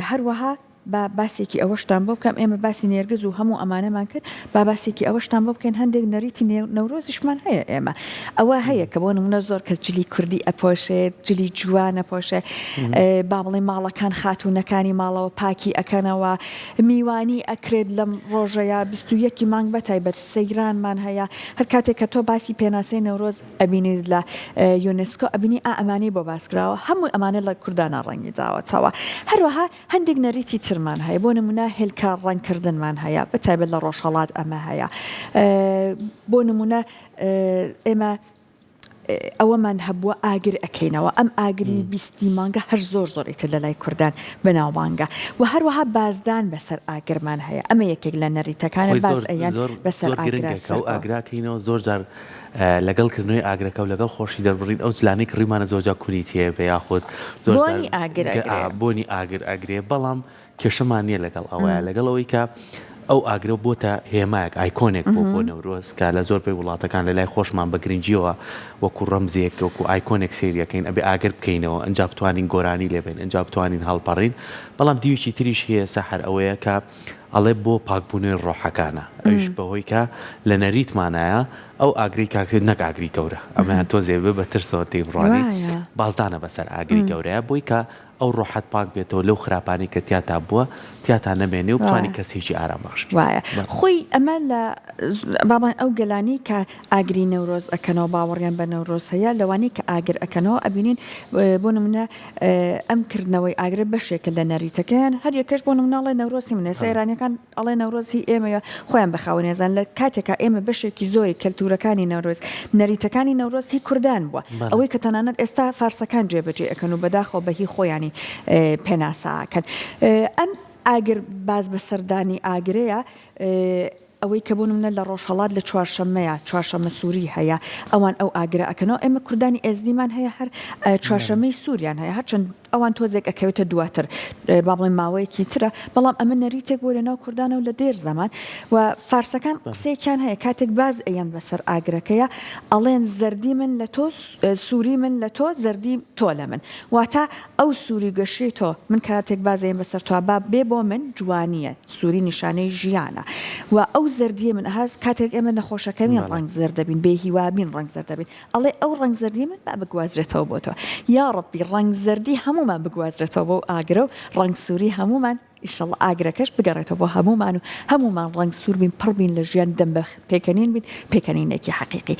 هەروەها با باسێکی ئەوەشتان بۆ بکەم، ئێمە باسی نێرگز و هەموو ئەمانەمان کرد، با باسێکی ئەوەشتان بۆ بکەین هەندێک نەریتی نەورۆزیشمان هەیە ئێمە ئەوە هەیە کە بۆ نمونە زۆر کەس جلی کوردی ئەپۆشێت، جلی جوان ئەپۆشێ، با بڵێین ماڵەکان خاتوونەکانی ماڵەوە پاکی ئەکەنەوە، میوانی ئەکرێت لەم ڕۆژەیا 21 ی مانگ بەتایبەت سەیرانمان هەیە، هەر کاتێک کە تۆ باسی پێناسەی نەورۆز ئەبینیت لە یونسکۆ ئەبینی ئا ئەمانەی بۆ باس کراوە هەموو ئەمانە لە کوردانا ڕەنگی داوەتەوە هەروەها هەندێک نەریتی ترمان هەیە بۆ نمونە هێلکە ڕەنگ کردنمان هەیە بە تایبەت لە ڕۆژهەڵات ئەمە هەیە بۆ نمونە ئێمە ئەوەمان هەبووە ئاگر ئەکەینەوە ئەم ئاگری بیستی مانگە هەر زۆر زۆر ئیتر لە لای کوردان بەناوبانگە و هەروەها بازدان بەسەر ئاگرمان هەیە ئەمە یەکێک لە نەریتەکانە خۆی باز زۆر ئەیەن زۆر بەسەر زۆر ئاگرا گرنگە کە ئەو سەرەوە. ئاگراکەینەوە زۆر جار لەگەڵ کردنەوەی ئاگرەکە و لەگەڵ خۆشی دەربڕین ئەو جلانەی کڕیومانە زۆر جار کونی تێ بێ یاخود زۆر جار بۆنی ئاگر ئەگرێ. بۆنی ئاگر ئەگرێ بەڵام کێشەمان نییە لەگەڵ ئەوەیە لەگەڵ ئەوەی کە ئەو ئاگرە بۆتە هێمایەک ئایکۆنێک بۆ بۆ نەورۆز کە لە زۆربەی وڵاتەکان لە لای خۆشمان بە گرنگیەوە وەکو ڕەمزێک وەکو ئایکۆنێک سەیری ئەکەین ئەبێ ئاگر بکەینەوە ئەنجا بتوانین گۆرانی لێ بێن ئەنجا بتوانین هەڵپەڕین بەڵام دیوێکی تریش هەیە سەحەر ئەوەیە کە ئەڵێ بۆ پاکبوونەوەی ڕۆحەکانە ئەویش بەهۆی کە لە نەریتمانایە ئەو ئاگرەی کاکرێت نەک ئاگری گەورە ئەمەیان تۆزێ بێ بە ترسەوە تێی بڕوانی بازدانە بەسەر ئاگری گەورەیە بۆی کە ئەو ڕۆحەت پاک بێتەوە لەو خراپانەی کە تیاتا بووە تیاتا نەمێنێ و بتوانی کەسێکی ئارام بەخش بیت. وایە خۆی ئەمە لە با بڵێین ئەو گەلانەی کە ئاگری نەورۆز ئەکەنەوە باوەڕیان بە نەورۆز هەیە لەوانەی کە ئاگر ئەکەنەوە ئەبینین بۆ نمونە ئەم کردنەوەی ئاگرە بەشێکە لە نەریتەکەیان هەر یەکەش بۆ نمونە ئەڵێ نەورۆز هی منە ئێستا ئێرانیەکان ئەڵێ نەورۆز هی ئێمەیە خۆیان بە خاوەنی ئەزانن لە کاتێکا ئێمە بەشێکی زۆری کەلتورەکانی نەورۆز نەریتەکانی نەورۆز هی کوردان بووە ئەوەی کە تەنانەت ئێستا فارسەکان جێبەجێ ئەکەن و بەداخەوە بە هی خۆیانی پێناسە ئەکەن ئەم ئاگر باز بەسەردانی ئاگرەیە ئەوەی کە بۆ نمونە لە ڕۆژهەڵات لە چوارشەممەیە چوارشەممە سووری هەیە ئەوان ئەو ئاگرە ئەکەنەوە ئێمە کوردانی ئێزدیمان هەیە هەر چوارشەممەی سووریان هەیە هەرچەند ئەوان تۆزێک ئەکەوێتە دواتر با بڵێین ماوەیەکی ترە بەڵام ئەمە نەریتێک بووە لەناو کوردانە و لە دێر زەمان و فارسەکان قسەیەکیان هەیە کاتێک باز ئەیەن بەسەر ئاگرەکەیە ئەڵێن زەردی من لە تۆ سووری من لە تۆ زەردی تۆ لە من واتە ئەو سووری گەشەی تۆ من کاتێک باز ئەیەم بەسەر تۆ با بێ بۆ من جوانییە سووری نیشانەی ژیانە و ئەو زەردییە من ئەها کاتێک ئێمە نەخۆشەکەوین ڕەنگ زەرد دەبین بێ هیوا بین ڕەنگ زەرد دەبین ئەڵێ ئەو ڕەنگ زەردیە من با بگوازرێتەوە بۆ تۆ یاڕەبی ڕەنگ زەردی هەموومان بگوازرێتەوە بۆ ئاگرە و ڕەنگ سووری هەموومان ئیشەڵا ئاگرەکەش بگەڕێتەوە بۆ هەموومان و هەموومان ڕەنگ سوور بین پڕ بین لە ژیان دەم بە پێکەنین بین پێکەنینێکی حەقیقی.